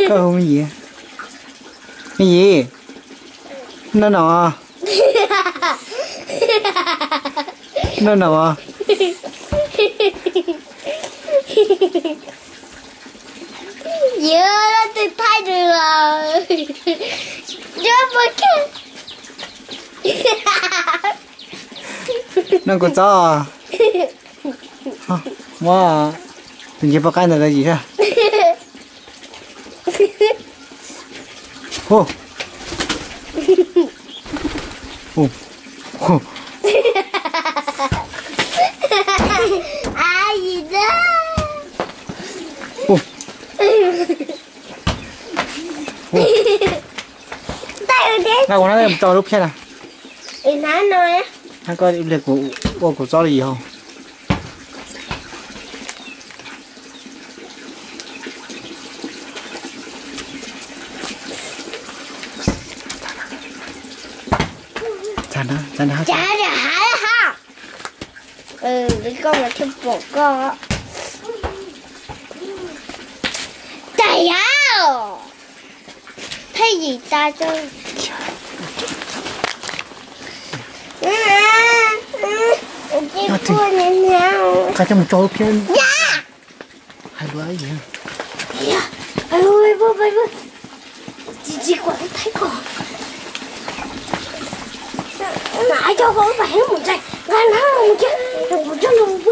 Koj hu me yim. Me yim. Noj no. Noj no. Yus leej twg thaij nws los nyob puag kiag. Noj kuv txob. Muab tus ntsej poj qaib ntawd los yim sab. Hu. Hu. Hu. Hu. Hu. Nqa kuv na, tso lub phiaj na. Hab koj ib pliag kuv ua kuv txob li yog. Cas na, cas na. Koj mas thiaj pom koj. Cas yam, pheej yim tas. Qab coj mus tso lub phiab. Hais lus ib yam. Tsis tsis kom thaij kom. Mas coj koj lub pas heev mus ntxais nqa na mus kiag, kuv coj los pw.